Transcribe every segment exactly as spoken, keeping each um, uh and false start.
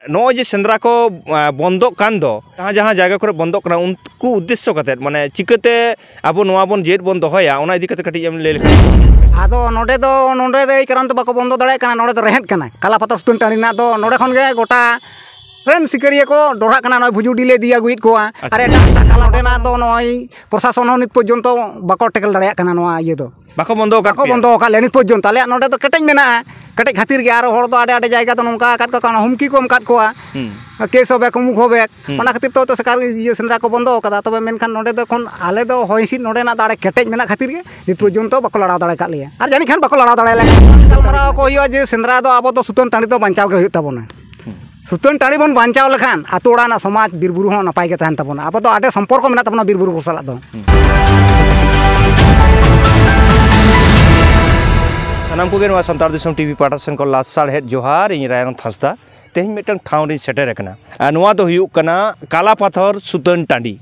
ᱱᱚᱜᱼᱚᱭ ᱡᱮ ᱥᱮᱸᱫᱽᱨᱟ ᱠᱚ ᱵᱚᱱᱫᱚᱜ ᱠᱟᱱ ᱫᱚ, ᱡᱟᱦᱟᱸ ᱡᱟᱦᱟᱸ ᱡᱟᱭᱜᱟ ᱠᱚᱨᱮ ᱵᱚᱱᱫᱚᱜ ᱠᱟᱱᱟ, ᱩᱱᱠᱩ ᱩᱫᱽᱫᱮᱥᱥᱚ ᱠᱟᱛᱮᱫ, ᱢᱟᱱᱮ, ᱪᱤᱠᱟᱹᱛᱮ ᱟᱵᱚ ᱱᱚᱣᱟ ᱵᱚᱱ ᱡᱮᱣᱮᱫ ᱵᱚᱱ ᱫᱚᱦᱚᱭᱟ, ᱚᱱᱟ ᱤᱫᱤ ᱠᱟᱛᱮ ᱠᱟᱹᱴᱤᱡ ᱮᱢ ᱞᱟᱹᱭ ᱞᱮᱠᱷᱟᱱ᱾ ᱟᱫᱚ ᱱᱚᱰᱮ ᱫᱚ, ᱱᱚᱰᱮ ᱫᱚ ᱮᱭ ᱠᱟᱨᱚᱱ ᱛᱮ ᱵᱟᱠᱚ ᱵᱚᱱᱫᱚ ᱫᱟᱲᱮᱭᱟᱜ ᱠᱟᱱᱟ, ᱱᱚᱰᱮ ᱫᱚ ᱨᱮᱦᱮᱫ ᱠᱟᱱᱟ, ᱠᱟᱞᱟᱯᱟᱛᱷᱚᱨ ᱥᱩᱛᱟᱹᱱ ᱴᱟᱺᱰᱤ ᱨᱮᱱᱟᱜ ᱫᱚ ᱱᱚᱰᱮ ᱠᱷᱚᱱ ᱜᱮ ᱜᱚᱴᱟ ᱨᱮᱱ ᱥᱤᱠᱟᱹᱨᱤᱭᱟᱹ ᱠᱚ ᱰᱚᱨᱦᱟᱜ ᱠᱟᱱᱟ, ᱱᱚᱜᱼᱚᱭ ᱵᱷᱩᱡᱩᱰᱤ ᱞᱮ ᱤᱫᱤ ᱟᱹᱜᱩᱭᱮᱫ ᱠᱚᱣᱟ᱾ ᱟᱪᱪᱷᱟ᱾ ᱟᱨ ᱮᱴᱟᱜ ᱮᱴᱟᱜ ᱠᱟᱞᱟ ᱱᱚᱰᱮᱱᱟᱜ ᱫᱚ ᱱᱚᱜᱼᱚᱭ ᱯᱨᱚᱥᱟᱥᱚᱱ ᱦᱚᱸ ᱱᱤᱛ ᱯᱚᱨᱡᱚᱱᱛᱚ ᱵᱟᱠᱚ ᱴᱮᱠᱮᱞ ᱫᱟᱲᱮᱭᱟᱜ ᱠᱟᱱᱟ ᱱᱚᱣᱟ ᱤᱭᱟᱹ ᱫᱚ᱾ ᱵᱟᱠᱚ ᱵᱚᱱᱫᱚ ᱟᱠᱟᱫ ᱵᱟᱠᱚ ᱯᱮᱭᱟ? ᱵᱚᱱᱫᱚ ᱟᱠᱟᱫ ᱞᱮᱭᱟ ᱱᱤᱛ ᱯᱚᱨᱡᱚᱱᱛᱚ᱾ ᱟᱞᱮᱭᱟᱜ ᱱᱚᱰᱮ ᱫᱚ ᱠᱮᱴᱮᱡ ᱢᱮᱱᱟᱜᱼᱟ, ᱠᱮᱴᱮᱡ ᱠᱷᱟᱹᱛᱤᱨ ᱜᱮ᱾ ᱟᱨᱚ ᱦᱚᱲ ᱫᱚ ᱟᱹᱰᱤ ᱟᱹᱰᱤ ᱡᱟᱭᱜᱟ ᱫᱚ ᱱᱚᱝᱠᱟ ᱟᱠᱟᱫ ᱠᱚᱣᱟ, ᱠᱟᱱᱟ ᱦᱩᱢᱠᱤ ᱠᱚ ᱮᱢ ᱟᱠᱟᱫ ᱠᱚᱣᱟ᱾ ᱦᱩᱸ᱾ ᱠᱮᱥ ᱦᱚᱵᱮᱠ, ᱚᱢᱩᱠ ᱦᱚᱵᱮᱠ᱾ ᱦᱩᱸ᱾ ᱚᱱᱟ ᱠᱷᱟᱹᱛᱤᱨ ᱛᱮ ᱦᱚᱭᱛᱳ ᱥᱮᱠᱟᱨ ᱤᱭᱟᱹ ᱥᱮᱸᱫᱽᱨᱟ ᱠᱚ ᱵᱚᱱᱫᱚ ᱟᱠᱟᱫᱟ᱾ ᱛᱚᱵᱮ ᱢᱮᱱᱠᱷᱟᱱ ᱱᱚᱰᱮ ᱫᱚ ᱮᱠᱷᱚᱱ ᱟᱞᱮ ᱫᱚ ᱦᱚᱭ ᱦᱤᱸᱥᱤᱫ ᱱᱚᱰᱮᱱᱟᱜ ᱫᱚ ᱟᱹᱰᱤ ᱠᱮᱴᱮᱡ ᱢᱮᱱᱟᱜ ᱠᱷᱟᱹᱛᱤᱨ ᱜᱮ ᱱᱤᱛ ᱯᱚᱨᱡᱚᱱᱛᱚ ᱵᱟᱠᱚ ᱞᱟᱲᱟᱣ ᱫᱟᱲᱮ ᱟᱠᱟᱫ ᱞᱮᱭᱟ᱾ ᱟᱨ ᱡᱟᱹᱱᱤᱡ ᱠᱷᱟᱱ ᱵᱟᱠᱚ ᱞᱟᱲᱟᱣ ᱫᱟᱲᱮ ᱞᱮᱭᱟ᱾ ᱜᱟᱞᱢᱟᱨᱟᱣ ᱠᱚ ᱦᱩᱭᱩᱜᱼᱟ ᱡᱮ ᱥᱮᱸᱫᱽᱨᱟ ᱫᱚ ᱟᱵᱚ ᱫᱚ ᱥᱩᱛᱟᱹᱱ ᱴᱟᱺᱰᱤ ᱫᱚ ᱵᱟᱧᱪᱟᱣ ᱜᱮ ᱦᱩᱭᱩᱜ ᱛᱟᱵᱚᱱᱟ᱾ ᱦᱩᱸ᱾ ᱥᱩᱛᱟᱹᱱ ᱴᱟᱺᱰᱤ ᱵᱚᱱ ᱵᱟᱧᱪᱟᱣ ᱞᱮᱠᱷᱟᱱ ᱟᱛᱳ ᱚᱲᱟᱜ ᱨᱮᱱᱟᱜ ᱥᱚᱢᱟᱡᱽ ᱵᱤᱨ ᱵᱩᱨᱩ ᱦᱚᱸ ᱱᱟᱯᱟᱭ ᱜᱮ ᱛᱟᱦᱮᱱ ᱛᱟᱵᱚᱱᱟ᱾ ᱟᱵᱚ ᱫᱚ ᱟᱹᱰᱤ ᱥᱚᱢᱯᱚᱨᱠᱚ ᱢᱮᱱᱟᱜ ᱛᱟᱵᱚᱱᱟ ᱵᱤᱨ ᱵᱩᱨᱩ ᱠᱚ ᱥᱟᱞᱟᱜ ᱫᱚ᱾ ᱦᱩᱸ᱾ ᱥᱟᱱᱟᱢ ᱠᱚᱜᱮ ᱱᱚᱣᱟ ᱥᱟᱱᱛᱟᱲ ᱫᱤᱥᱚᱢ ᱴᱤᱵᱷᱤ ᱯᱟᱦᱴᱟ ᱥᱮᱱ ᱠᱷᱚᱱ ᱞᱟᱥᱟᱲᱦᱮᱫ ᱡᱚᱦᱟᱨ᱾ ᱤᱧ ᱨᱟᱭᱨᱚᱱ ᱦᱟᱸᱥᱫᱟ᱾ ᱛᱮᱦᱮᱧ ᱢᱤᱫᱴᱟᱝ ᱴᱷᱟᱶ ᱨᱤᱧ ᱥᱮᱴᱮᱨ ᱟᱠᱟᱱᱟ᱾ ᱟᱨ ᱱᱚᱣᱟ ᱫᱚ ᱦᱩᱭᱩᱜ ᱠᱟᱱᱟ ᱠᱟᱞᱟ ᱯᱟᱛᱷᱚᱨ ᱥᱩᱛᱟᱹᱱ ᱴᱟᱺᱰᱤ᱾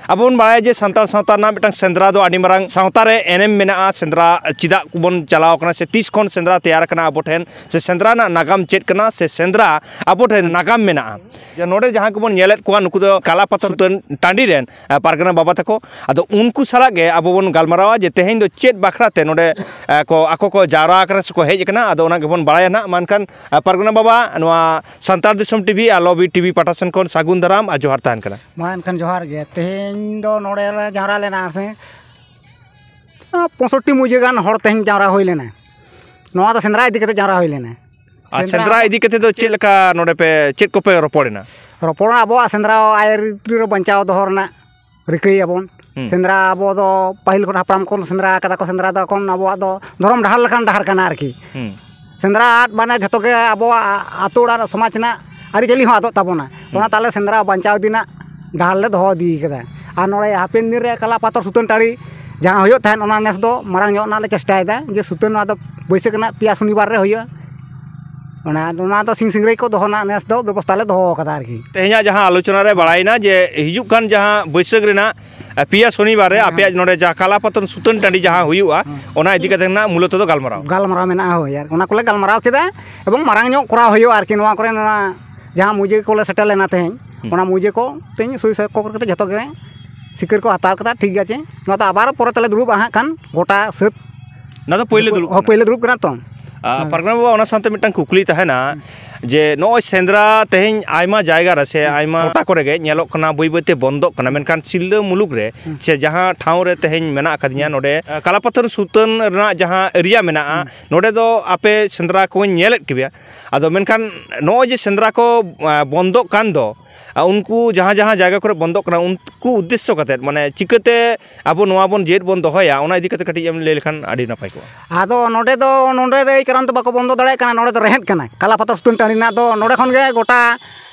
ᱟᱵᱚ ᱵᱚᱱ ᱵᱟᱲᱟᱭᱟ ᱡᱮ ᱥᱟᱱᱛᱟᱲ ᱥᱟᱶᱛᱟ ᱨᱮᱱᱟᱜ ᱢᱤᱫᱴᱟᱝ ᱥᱮᱸᱫᱽᱨᱟ ᱫᱚ ᱟᱹᱰᱤ ᱢᱟᱨᱟᱝ ᱥᱟᱶᱛᱟ ᱨᱮ ᱮᱱᱮᱢ ᱢᱮᱱᱟᱜᱼᱟ᱾ ᱥᱮᱸᱫᱽᱨᱟ ᱪᱮᱫᱟᱜ ᱵᱚᱱ ᱪᱟᱞᱟᱣ ᱠᱟᱱᱟ, ᱥᱮ ᱛᱤᱥ ᱠᱷᱚᱱ ᱥᱮᱸᱫᱽᱨᱟ ᱛᱮᱭᱟᱨ ᱟᱠᱟᱱᱟ ᱟᱵᱚ ᱴᱷᱮᱱ, ᱥᱮ ᱥᱮᱸᱫᱽᱨᱟ ᱨᱮᱱᱟᱜ ᱱᱟᱜᱟᱢ ᱪᱮᱫ ᱠᱟᱱᱟ, ᱥᱮ ᱥᱮᱸᱫᱽᱨᱟ ᱟᱵᱚ ᱴᱷᱮᱱ ᱱᱟᱜᱟᱢ ᱢᱮᱱᱟᱜᱼᱟ᱾ ᱡᱮ ᱱᱚᱰᱮ ᱡᱟᱦᱟᱸ ᱠᱚᱵᱚᱱ ᱧᱮᱞᱮᱫ ᱠᱚᱣᱟ, ᱱᱩᱠᱩ ᱫᱚ ᱠᱟᱞᱟ ᱯᱟᱛᱷᱚᱨ ᱥᱩᱛᱟᱹᱱ ᱴᱟᱺᱰᱤ ᱨᱮᱱ, ᱟᱨ ᱯᱟᱨᱜᱟᱱᱟ ᱵᱟᱵᱟ ᱛᱟᱠᱚ᱾ ᱟᱫᱚ ᱩᱱᱠᱩ ᱥᱟᱞᱟᱜ ᱜᱮ ᱟᱵᱚ ᱵᱚᱱ ᱜᱟᱞᱢᱟᱨᱟᱣᱟ ᱡᱮ ᱛᱮᱦᱮᱧ ᱫᱚ ᱪᱮᱫ ᱵᱟᱠᱷᱨᱟ ᱛᱮ ᱱᱚᱰᱮ, ᱮ, ᱠᱚ, ᱟᱠᱚ ᱠᱚ ᱡᱟᱣᱨᱟ ᱟᱠᱟᱱᱟ ᱥᱮ ᱠᱚ ᱦᱮᱡ ᱟᱠᱟᱱᱟ᱾ ᱟᱫᱚ ᱚᱱᱟ ᱜᱮᱵᱚᱱ ᱵᱟᱲᱟᱭᱟ ᱱᱟᱜ᱾ ᱢᱟ ᱮᱱᱠᱷᱟᱱ, ᱮ, ᱯᱟᱨᱜᱟᱱᱟ ᱵᱟᱵᱟ, ᱱᱚᱣᱟ ᱥᱟᱱᱛᱟᱲ ᱫᱤᱥᱚᱢ ᱴᱤᱵᱷᱤ ᱟᱨ ᱞᱚᱵᱤ ᱴᱤᱵᱷᱤ ᱯᱟᱦᱴᱟ ᱥᱮᱱ ᱠᱷᱚᱱ ᱥᱟᱹᱜᱩᱱ ᱫᱟᱨᱟᱢ ᱟᱨ ᱡᱚᱦᱟᱨ ᱛᱟᱦᱮᱱ ᱠᱟᱱᱟ᱾ ᱢᱟ ᱮᱱᱠᱷᱟᱱ ᱡᱚᱦᱟᱨ ᱜᱮ᱾ ᱛᱮᱦᱮᱧ ᱫᱚ ᱱᱚᱰᱮ ᱞᱮ ᱡᱟᱣᱨᱟ ᱞᱮᱱᱟ ᱥᱮ, ᱯᱚᱸᱭᱥᱚᱴᱴᱤ ᱢᱩᱡᱟᱹ ᱜᱟᱱ ᱦᱚᱲ ᱛᱮᱦᱮᱧ ᱡᱟᱣᱨᱟ ᱦᱩᱭ ᱞᱮᱱᱟ᱾ ᱱᱚᱣᱟ ᱫᱚ ᱥᱮᱸᱫᱽᱨᱟ ᱤᱫᱤ ᱠᱟᱛᱮ ᱡᱟᱣᱨᱟ ᱦᱩᱭ ᱞᱮᱱᱟ᱾ ᱟᱨ ᱥᱮᱸᱫᱽᱨᱟ ᱥᱮᱸᱫᱽᱨᱟ ᱤᱫᱤ ᱠᱟᱛᱮ ᱫᱚ ᱪᱮᱫ ᱞᱮᱠᱟ ᱱᱚᱰᱮ ᱯᱮ, ᱪᱮᱫ ᱠᱚᱯᱮ ᱨᱚᱯᱚᱲ ᱮᱱᱟ? ᱨᱚᱯᱚᱲ, ᱟᱵᱚᱣᱟᱜ ᱥᱮᱸᱫᱽᱨᱟ ᱟᱹᱨᱤᱪᱟᱹᱞᱤ ᱨᱮ ᱵᱟᱧᱪᱟᱣ ᱫᱚᱦᱚ ᱨᱮᱱᱟᱜ ᱨᱤᱠᱟᱹᱭᱟᱵᱚᱱ᱾ ᱦᱩᱸ᱾ ᱥᱮᱸᱫᱽᱨᱟ ᱟᱵᱚ ᱫᱚ ᱯᱟᱹᱦᱤᱞ ᱠᱷᱚᱱ ᱦᱟᱯᱲᱟᱢ ᱠᱷᱚᱱ ᱥᱮᱸᱫᱽᱨᱟ ᱠᱟᱫᱟ ᱠᱚ, ᱥᱮᱸᱫᱽᱨᱟ ᱫᱚ ᱮᱠᱷᱚᱱ ᱟᱵᱚᱣᱟᱜ ᱫᱚ ᱫᱷᱚᱨᱚᱢ ᱰᱟᱦᱟᱨ ᱞᱮᱠᱟᱱ ᱰᱟᱦᱟᱨ ᱠᱟᱱᱟ ᱟᱨᱠᱤ᱾ ᱦᱩᱸ᱾ ᱥᱮᱸᱫᱽᱨᱟ ᱟᱫ ᱢᱟᱱᱮ ᱡᱷᱚᱛᱚ ᱜᱮ ᱟᱵᱚᱣᱟᱜ ᱟᱹᱛᱩ ᱚᱲᱟᱜ ᱨᱮᱱᱟᱜ ᱥᱚᱢᱟᱡᱽ ᱨᱮᱱᱟᱜ ᱟᱹᱨᱤᱪᱟᱹᱞᱤ ᱦᱚᱸ ᱟᱫᱚᱜ ᱛᱟᱵᱚᱱᱟ᱾ ᱦᱩᱸ᱾ ᱚᱱᱟᱛᱮ ᱟᱞᱮ ᱥᱮᱸᱫᱽᱨᱟ ᱵᱟᱧᱪᱟᱣ ᱤᱫᱤ ᱨᱮᱱᱟᱜ ᱰᱟᱦᱟᱨ ᱞᱮ ᱫᱚᱦᱚ ᱤᱫᱤ ᱠᱟᱫᱟ᱾ ᱟᱨ ᱱᱚᱰᱮ ᱦᱟᱯᱮᱱ ᱫᱤᱱ ᱨᱮ ᱠᱟᱞᱟ ᱯᱟᱛᱷᱚᱨ ᱥᱩᱛᱟᱹᱱ ᱴᱟᱺᱰᱤ ᱡᱟᱦᱟᱸ ᱦᱩᱭᱩᱜ ᱛᱟᱦᱮᱸᱫ, ᱚᱱᱟ ᱱᱮᱥ ᱫᱚ ᱢᱟᱨᱟᱝ ᱧᱚᱜ ᱨᱮᱱᱟᱜ ᱞᱮ ᱪᱮᱥᱴᱟᱭᱮᱫᱟ ᱡᱮ ᱥᱩᱛᱟᱹᱱ ᱱᱚᱣᱟ ᱫᱚ ᱵᱟᱹᱭᱥᱟᱹᱠᱷ ᱨᱮᱱᱟᱜ ᱯᱮᱭᱟ ᱥᱚᱱᱤᱵᱟᱨ ᱨᱮ ᱦᱩᱭᱩᱜᱼᱟ᱾ ᱚᱱᱟ, ᱚᱱᱟ ᱫᱚ ᱥᱤᱧ ᱥᱤᱝᱨᱟᱹᱭ ᱠᱚ ᱫᱚᱦᱚ ᱨᱮᱱᱟᱜ ᱱᱮᱥ ᱫᱚ ᱵᱮᱵᱚᱥᱛᱷᱟ ᱞᱮ ᱫᱚᱦᱚ ᱟᱠᱟᱫᱟ ᱟᱨᱠᱤ᱾ ᱛᱮᱦᱮᱧᱟᱜ ᱡᱟᱦᱟᱸ ᱟᱞᱳᱪᱚᱱᱟ ᱨᱮ ᱵᱟᱲᱟᱭᱮᱱᱟ ᱡᱮ ᱦᱤᱡᱩᱜ ᱠᱟᱱ ᱡᱟᱦᱟᱸ ᱵᱟᱹᱭᱥᱟᱹᱠᱷ ᱨᱮᱱᱟᱜ, ᱮ, ᱯᱮᱭᱟ ᱥᱚᱱᱤᱵᱟᱨ ᱨᱮ ᱦᱮᱸ, ᱟᱯᱮᱭᱟᱜ ᱦᱮᱸ᱾ ᱱᱚᱰᱮ ᱡᱟᱦᱟᱸ ᱠᱟᱞᱟᱯᱟᱛᱚᱱ ᱥᱩᱛᱟᱹᱱ ᱴᱟᱺᱰᱤ ᱡᱟᱦᱟᱸ ᱦᱩᱭᱩᱜᱼᱟ, ᱦᱮᱸ᱾ ᱚᱱᱟ ᱤᱫᱤ ᱠᱟᱛᱮ ᱨᱮᱱᱟᱜ ᱢᱩᱞᱚᱛᱚ ᱫᱚ ᱜᱟᱞᱢᱟᱨᱟᱣ᱾ ᱜᱟᱞᱢᱟᱨᱟᱣ ᱢᱮᱱᱟᱜᱼᱟ, ᱦᱳᱭ᱾ ᱟᱨ ᱚᱱᱟ ᱠᱚᱞᱮ ᱜᱟᱞᱢᱟᱨᱟᱣ ᱠᱮᱫᱟ ᱮᱵᱚᱝ ᱢᱟᱨᱟᱝ ᱧᱚᱜ ᱠᱚᱨᱟᱣ ᱦᱩᱭᱩᱜᱼᱟ ᱟᱨᱠᱤ᱾ ᱱᱚᱣᱟ ᱠᱚᱨᱮ ᱱᱚᱣᱟ ᱡᱟᱦᱟᱸ ᱢᱩᱡᱟᱹ ᱠᱚᱞᱮ ᱥᱮᱴᱮᱨ ᱞᱮᱱᱟ ᱛᱮᱦᱮᱧ, ᱦᱩᱸ᱾ ᱚᱱᱟ ᱢᱩᱡᱟᱹ ᱠᱚ ᱛᱮᱦᱮᱧ ᱥᱩᱭ ᱥᱚᱭ ᱠᱚ ᱠᱟᱛᱮ ᱡᱷᱚᱛᱚ ᱜᱮ ᱥᱤᱠᱟᱹᱨ ᱠᱚ ᱦᱟᱛᱟᱣ ᱠᱮᱫᱟ, ᱴᱷᱤᱠ ᱟᱪᱷᱮ᱾ ᱱᱚᱣᱟ ᱫᱚ ᱟᱵᱟᱨ ᱯᱚᱨᱮ ᱛᱮᱞᱮ ᱫᱩᱲᱩᱵᱼᱟ ᱦᱟᱸᱜ ᱠᱷᱟᱱ ᱜᱚᱴᱟ ᱥᱟᱹᱛ᱾ ᱱᱚᱣᱟ ᱫᱚ ᱯᱳᱭᱞᱳ ᱫᱩᱲᱩᱵ ᱦᱳᱭ, ᱠᱟᱱᱟ? ᱯᱳᱭᱞᱳ ᱫᱩᱲᱩᱵ ᱠᱟᱱᱟ ᱛᱚ᱾ ᱟᱨ ᱦᱮᱸ᱾ ᱯᱟᱨᱜᱟᱱᱟ ᱵᱟᱵᱟ, ᱚᱱᱟ ᱥᱟᱶᱛᱮ ᱢᱤᱫᱴᱟᱝ ᱠᱩᱠᱞᱤ ᱛᱟᱦᱮᱱᱟ ᱦᱮᱸ᱾ ᱡᱮ ᱱᱚᱜᱼᱚᱭ ᱥᱮᱸᱫᱽᱨᱟ ᱛᱮᱦᱮᱧ ᱟᱭᱢᱟ ᱡᱟᱭᱜᱟ ᱨᱮ ᱥᱮ ᱦᱮᱸ᱾ ᱟᱭᱢᱟ ᱴᱚᱴᱷᱟ ᱠᱚᱨᱮ ᱜᱮ ᱧᱮᱞᱚᱜ ᱠᱟᱱᱟ ᱵᱟᱹᱭ ᱵᱟᱹᱭᱛᱮ ᱵᱚᱱᱫᱚᱜ ᱠᱟᱱᱟ, ᱢᱮᱱᱠᱷᱟᱱ ᱥᱤᱞᱫᱟᱹ ᱢᱩᱞᱩᱠ ᱨᱮ ᱦᱮᱸ᱾ ᱥᱮ ᱡᱟᱦᱟᱸ ᱴᱷᱟᱣ ᱨᱮ ᱛᱮᱦᱮᱧ ᱢᱮᱱᱟᱜ ᱟᱠᱟᱫᱤᱧᱟ, ᱦᱮᱸ᱾ ᱱᱚᱰᱮ ᱠᱟᱞᱟᱯᱟᱛᱷᱚᱨ ᱥᱩᱛᱟᱹᱱ ᱨᱮᱱᱟᱜ ᱡᱟᱦᱟᱸ ᱮᱨᱤᱭᱟ ᱢᱮᱱᱟᱜᱼᱟ, ᱦᱮᱸ᱾ ᱱᱚᱰᱮ ᱫᱚ ᱟᱯᱮ ᱥᱮᱸᱫᱽᱨᱟ ᱠᱚᱧ ᱧᱮᱞᱮᱫ ᱠᱚᱜᱮᱭᱟ᱾ ᱟᱫᱚ ᱢᱮᱱᱠᱷᱟᱱ ᱱᱚᱜᱼᱚᱭ ᱡᱮ ᱥᱮᱸᱫᱽᱨᱟ ᱠᱚ, ᱟ, ᱵᱚᱱᱫᱚᱜ ᱠᱟᱱ ᱫᱚ, ᱟ, ᱩᱱᱠᱩ ᱡᱟᱦᱟᱸ ᱡᱟᱦᱟᱸ ᱡᱟᱭᱜᱟ ᱠᱚᱨᱮ ᱵᱚᱱᱫᱚᱜ ᱠᱟᱱᱟ, ᱩᱱᱠᱩ ᱩᱫᱽᱫᱮᱥᱥᱚ ᱠᱟᱛᱮᱫ, ᱢᱟᱱᱮ, ᱪᱤᱠᱟᱹᱛᱮ ᱟᱵᱚ ᱱᱚᱣᱟ ᱵᱚᱱ ᱡᱮᱣᱮᱫ ᱵᱚᱱ ᱫᱚᱦᱚᱭᱟ, ᱚᱱᱟ ᱤᱫᱤ ᱠᱟᱛᱮ ᱠᱟᱹᱴᱤᱡ ᱮᱢ ᱞᱟᱹᱭ ᱞᱮᱠᱷᱟᱱ ᱟᱹᱰᱤ ᱱᱟᱯᱟᱭ ᱠᱚᱜᱼᱟ᱾ ᱟᱫᱚ ᱱᱚᱰᱮ ᱫᱚ, ᱱᱚᱰᱮ ᱫᱚ ᱮᱭ ᱠᱟᱨᱚᱱ ᱛᱮ ᱵᱟᱠᱚ ᱵᱚᱱᱫᱚ ᱫᱟᱲᱮᱭᱟᱜ ᱠᱟᱱᱟ, ᱱᱚᱰᱮ ᱫᱚ ᱨᱮᱦᱮᱫ ᱠᱟᱱᱟ, ᱠᱟᱞᱟᱯᱟᱛᱷᱚᱨ ᱥᱩᱛᱟᱹᱱ ᱴᱟᱺᱰᱤ ᱨᱮᱱᱟᱜ ᱫᱚ ᱱᱚᱰᱮ ᱠᱷᱚᱱ ᱜᱮ ᱜᱚᱴᱟ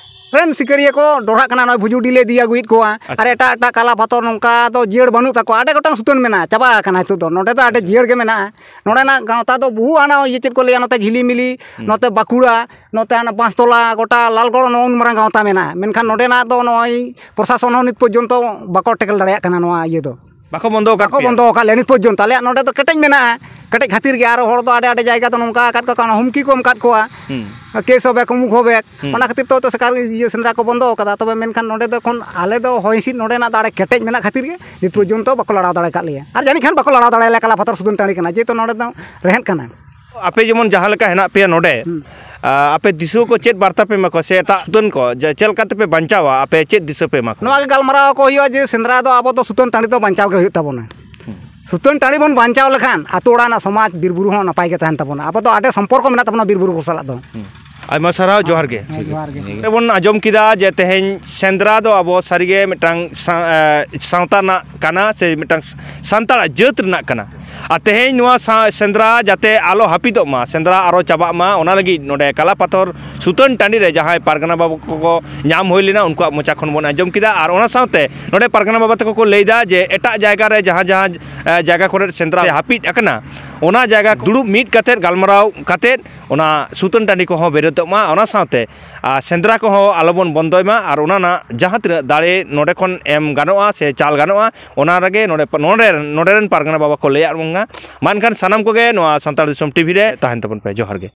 ᱨᱮᱱ ᱥᱤᱠᱟᱹᱨᱤᱭᱟᱹ ᱠᱚ ᱰᱚᱨᱦᱟᱜ ᱠᱟᱱᱟ, ᱱᱚᱜᱼᱚᱭ ᱵᱷᱩᱡᱩᱰᱤ ᱞᱮ ᱤᱫᱤ ᱟᱹᱜᱩᱭᱮᱫ ᱠᱚᱣᱟ᱾ ᱟᱪᱪᱷᱟ᱾ ᱟᱨ ᱮᱴᱟᱜ ᱮᱴᱟᱜ ᱠᱟᱞᱟᱯᱟᱛᱷᱚᱨ ᱱᱚᱝᱠᱟ ᱫᱚ ᱡᱤᱭᱟᱹᱲ ᱵᱟᱹᱱᱩᱜ ᱛᱟᱠᱚᱣᱟ, ᱟᱹᱰᱤ ᱜᱚᱴᱟᱝ ᱥᱩᱛᱟᱹᱱ ᱢᱮᱱᱟᱜᱼᱟ, ᱪᱟᱵᱟ ᱟᱠᱟᱱᱟ ᱱᱤᱛᱚᱜ ᱫᱚ᱾ ᱱᱚᱰᱮ ᱫᱚ ᱟᱹᱰᱤ ᱡᱤᱭᱟᱹᱲ ᱜᱮ ᱢᱮᱱᱟᱜᱼᱟ᱾ ᱱᱚᱰᱮᱱᱟᱜ ᱜᱟᱶᱛᱟ ᱫᱚ ᱵᱚᱦᱩ ᱟᱱᱟ ᱤᱭᱟᱹ ᱪᱮᱫ ᱠᱚ ᱞᱟᱹᱭᱟ, ᱱᱚᱛᱮ ᱡᱷᱤᱞᱤᱢᱤᱞᱤ, ᱦᱩᱸ᱾ ᱱᱚᱛᱮ ᱵᱟᱸᱠᱩᱲᱟ, ᱱᱚᱛᱮ ᱦᱟᱱᱟ ᱵᱟᱸᱥᱛᱚᱞᱟ, ᱜᱚᱴᱟ ᱞᱟᱞᱜᱚᱲ, ᱱᱚᱜᱼᱚ ᱱᱩᱱ ᱢᱟᱨᱟᱝ ᱜᱟᱶᱛᱟ ᱢᱮᱱᱟᱜᱼᱟ᱾ ᱢᱮᱱᱠᱷᱟᱱ ᱱᱚᱰᱮᱱᱟᱜ ᱫᱚ ᱱᱚᱜᱼᱚᱭ ᱯᱨᱚᱥᱟᱥᱚᱱ ᱦᱚᱸ ᱱᱤᱛ ᱯᱚᱨᱡᱚᱱᱛᱚ ᱵᱟᱠᱚ ᱴᱮᱠᱮᱞ ᱫᱟᱲᱮᱭᱟᱜ ᱠᱟᱱᱟ ᱱᱚᱣᱟ ᱤᱭᱟᱹ ᱫᱚ᱾ ᱵᱟᱠᱚ ᱵᱚᱱᱫᱚ ᱟᱠᱟᱫ ᱵᱟᱠᱚ ᱯᱮᱭᱟ? ᱵᱚᱱᱫᱚ ᱟᱠᱟᱫ ᱞᱮᱭᱟ ᱱᱤᱛ ᱯᱚᱨᱡᱚᱱᱛᱚ᱾ ᱟᱞᱮᱭᱟᱜ ᱱᱚᱰᱮ ᱫᱚ ᱠᱮᱴᱮᱡ ᱢᱮᱱᱟᱜᱼᱟ, ᱠᱮᱴᱮᱡ ᱠᱷᱟᱹᱛᱤᱨ ᱜᱮ᱾ ᱟᱨᱚ ᱦᱚᱲ ᱫᱚ ᱟᱹᱰᱤ ᱟᱹᱰᱤ ᱡᱟᱭᱜᱟ ᱫᱚ ᱱᱚᱝᱠᱟ ᱟᱠᱟᱫ ᱠᱚᱣᱟ, ᱚᱱᱟ ᱦᱩᱢᱠᱤ ᱠᱚ ᱮᱢ ᱟᱠᱟᱫ ᱠᱚᱣᱟ, ᱦᱩᱸ᱾ ᱠᱮᱥ ᱦᱚᱵᱮᱠ, ᱚᱢᱩᱠ ᱦᱚᱵᱮᱠ, ᱦᱩᱸ᱾ ᱚᱱᱟ ᱠᱷᱟᱹᱛᱤᱨ ᱛᱮ ᱦᱚᱭᱛᱳ ᱥᱮᱠᱟᱨ ᱤᱭᱟᱹ ᱥᱮᱸᱫᱽᱨᱟ ᱠᱚ ᱵᱚᱱᱫᱚ ᱟᱠᱟᱫᱟ᱾ ᱛᱚᱵᱮ ᱢᱮᱱᱠᱷᱟᱱ ᱱᱚᱰᱮ ᱫᱚ ᱮᱠᱷᱚᱱ ᱟᱞᱮ ᱫᱚ ᱦᱚᱭ ᱦᱤᱸᱥᱤᱫ ᱱᱚᱰᱮᱱᱟᱜ ᱫᱚ ᱟᱹᱰᱤ ᱠᱮᱴᱮᱡ ᱢᱮᱱᱟᱜ ᱠᱷᱟᱹᱛᱤᱨ ᱜᱮ ᱱᱤᱛ ᱯᱚᱨᱡᱚᱱᱛᱚ ᱵᱟᱠᱚ ᱞᱟᱲᱟᱣ ᱫᱟᱲᱮ ᱟᱠᱟᱫ ᱞᱮᱭᱟ᱾ ᱟᱨ ᱡᱟᱹᱱᱤᱡ ᱠᱷᱟᱱ ᱵᱟᱠᱚ ᱞᱟᱲᱟᱣ ᱫᱟᱲᱮᱭᱟᱞᱮᱭᱟ ᱠᱟᱞᱟᱯᱟᱛᱷᱚᱨ ᱥᱩᱛᱟᱹᱱ ᱴᱟᱺᱰᱤ ᱠᱟᱱᱟ, ᱡᱮᱦᱮᱛᱩ ᱱᱚᱰᱮ ᱫᱚ ᱨᱮᱦᱮᱫ ᱠᱟᱱᱟ᱾ ᱟᱯᱮ ᱡᱮᱢᱚᱱ ᱡᱟᱦᱟᱸ ᱞᱮᱠᱟ ᱦᱮᱱᱟᱜ ᱯᱮᱭᱟ ᱱᱚᱰᱮ, ᱦᱩᱸ᱾ ᱟ, ᱟᱯᱮ ᱫᱤᱥᱩᱣᱟᱹ ᱠᱚ ᱪᱮᱫ ᱵᱟᱨᱛᱟ ᱯᱮ ᱮᱢᱟ ᱠᱚᱣᱟ ᱥᱮ ᱮᱴᱟᱜ ᱥᱩᱛᱟᱹᱱ ᱠᱚ, ᱡᱮ ᱪᱮᱫ ᱞᱮᱠᱟ ᱛᱮᱯᱮ ᱵᱟᱧᱪᱟᱣᱟ, ᱟᱯᱮ ᱪᱮᱫ ᱫᱤᱥᱟᱹ ᱯᱮ ᱮᱢᱟ ᱠᱚᱣᱟ? ᱱᱚᱣᱟ ᱜᱮ ᱜᱟᱞᱢᱟᱨᱟᱣ ᱠᱚ ᱦᱩᱭᱩᱜᱼᱟ ᱡᱮ ᱥᱮᱸᱫᱽᱨᱟ ᱫᱚ ᱟᱵᱚ ᱫᱚ ᱥᱩᱛᱟᱹᱱ ᱴᱟᱺᱰᱤ ᱫᱚ ᱵᱟᱧᱪᱟᱣ ᱜᱮ ᱦᱩᱭᱩᱜ ᱛᱟᱵᱚᱱᱟ᱾ ᱦᱩᱸ᱾ ᱥᱩᱛᱟᱹᱱ ᱴᱟᱺᱰᱤ ᱵᱚᱱ ᱵᱟᱧᱪᱟᱣ ᱞᱮᱠᱷᱟᱱ ᱟᱛᱳ ᱚᱲᱟᱜ ᱨᱮᱱᱟᱜ ᱥᱚᱢᱟᱡᱽ ᱵᱤᱨ ᱵᱩᱨᱩ ᱦᱚᱸ ᱱᱟᱯᱟᱭ ᱜᱮ ᱛᱟᱦᱮᱱ ᱛᱟᱵᱚᱱᱟ᱾ ᱟᱵᱚ ᱫᱚ ᱟᱹᱰᱤ ᱥᱚᱢᱯᱚᱨᱠᱚ ᱢᱮᱱᱟᱜ ᱛᱟᱵᱚᱱᱟ ᱵᱤᱨ ᱵᱩᱨᱩ ᱠᱚ ᱥᱟᱞᱟᱜ ᱫᱚ᱾ ᱦᱩᱸ᱾ ᱟᱭᱢᱟ ᱥᱟᱨᱦᱟᱣ, ᱡᱚᱦᱟᱨ ᱜᱮ᱾ ᱦᱮᱸ, ᱡᱚᱦᱟᱨ ᱜᱮ᱾ ᱱᱚᱰᱮ ᱵᱚᱱ ᱟᱸᱡᱚᱢ ᱠᱮᱫᱟ ᱡᱮ ᱛᱮᱦᱮᱧ ᱥᱮᱸᱫᱽᱨᱟ ᱫᱚ ᱟᱵᱚ ᱥᱟᱹᱨᱤᱜᱮ ᱢᱤᱫᱴᱟᱝ ᱥᱟ-, ᱮ, ᱥᱟᱶᱛᱟ ᱨᱮᱱᱟᱜ ᱠᱟᱱᱟ ᱥᱮ ᱢᱤᱫᱴᱟᱝ ᱥᱟᱱᱛᱟᱲᱟᱜ ᱡᱟᱹᱛ ᱨᱮᱱᱟᱜ ᱠᱟᱱᱟ᱾ ᱟᱨ ᱛᱮᱦᱮᱧ ᱱᱚᱣᱟ ᱥᱟ-, ᱥᱮᱸᱫᱽᱨᱟ ᱡᱟᱛᱮ ᱟᱞᱚ ᱦᱟᱹᱯᱤᱫᱚᱜ ᱢᱟ, ᱥᱮᱸᱫᱽᱨᱟ ᱟᱨᱚ ᱪᱟᱵᱟᱜ ᱢᱟ, ᱚᱱᱟ ᱞᱟᱹᱜᱤᱫ ᱱᱚᱰᱮ ᱠᱟᱞᱟᱯᱟᱛᱷᱚᱨ ᱥᱩᱛᱟᱹᱱ ᱴᱟᱺᱰᱤ ᱨᱮ ᱡᱟᱦᱟᱸᱭ ᱯᱟᱨᱜᱟᱱᱟ ᱵᱟᱵᱟ ᱠᱚᱠᱚ ᱧᱟᱢ ᱦᱩᱭ ᱞᱮᱱᱟ, ᱩᱱᱠᱩᱣᱟᱜ ᱢᱚᱪᱟ ᱠᱷᱚᱱ ᱵᱚᱱ ᱟᱸᱡᱚᱢ ᱠᱮᱫᱟ᱾ ᱟᱨ ᱚᱱᱟ ᱥᱟᱶᱛᱮ ᱱᱚᱰᱮ ᱯᱟᱨᱜᱟᱱᱟ ᱵᱟᱵᱟ ᱛᱟᱠᱚ ᱠᱚ ᱞᱟᱹᱭᱫᱟ ᱡᱮ ᱮᱴᱟᱜ ᱡᱟᱭᱜᱟ ᱨᱮ ᱡᱟᱦᱟᱸ ᱡᱟᱦᱟᱸ, ᱮ, ᱡᱟᱭᱜᱟ ᱠᱚᱨᱮ ᱥᱮᱸᱫᱽᱨᱟ ᱦᱟᱹᱯᱤᱫ ᱟᱠᱟᱱᱟ, ᱚᱱᱟ ᱡᱟᱭᱜᱟ ᱫᱩᱲᱩᱵ ᱢᱤᱫ ᱠᱟᱛᱮᱫ, ᱜᱟᱞᱢᱟᱨᱟᱣ ᱠᱟᱛᱮᱫ ᱚᱱᱟ ᱥᱩᱛᱟᱹᱱ ᱴᱟᱺᱰᱤ ᱠᱚᱦᱚᱸ ᱵᱮᱨᱮᱫᱚᱜ ᱢᱟ, ᱚᱱᱟ ᱥᱟᱶᱛᱮ ᱟᱨ ᱥᱮᱸᱫᱽᱨᱟ ᱠᱚᱦᱚᱸ ᱟᱞᱚᱵᱚᱱ ᱵᱚᱱᱫᱚᱭ ᱢᱟ᱾ ᱟᱨ ᱚᱱᱟ ᱨᱮᱱᱟᱜ ᱡᱟᱦᱟᱸ ᱛᱤᱱᱟᱹᱜ ᱫᱟᱲᱮ ᱱᱚᱰᱮ ᱠᱷᱚᱱ ᱮᱢ ᱜᱟᱱᱚᱜᱼᱟ ᱥᱮ ᱪᱟᱞ ᱜᱟᱱᱚᱜᱼᱟ, ᱚᱱᱟ ᱨᱮᱜᱮ ᱱᱚᱰᱮ, ᱱᱚᱰᱮ, ᱱᱚᱰᱮ ᱨᱮᱱ ᱯᱟᱨᱜᱟᱱᱟ ᱵᱟᱵᱟ ᱠᱚ ᱞᱟᱹᱭᱟᱫ ᱵᱚᱱᱟ᱾ ᱢᱟ ᱮᱱᱠᱷᱟᱱ ᱥᱟᱱᱟᱢ ᱠᱚᱜᱮ ᱱᱚᱣᱟ ᱥᱟᱱᱛᱟᱲ ᱫᱤᱥᱚᱢ ᱴᱤᱵᱷᱤ ᱨᱮ ᱛᱟᱦᱮᱱ ᱛᱟᱵᱚᱱ ᱯᱮ᱾ ᱡᱚᱦᱟᱨ ᱜᱮ᱾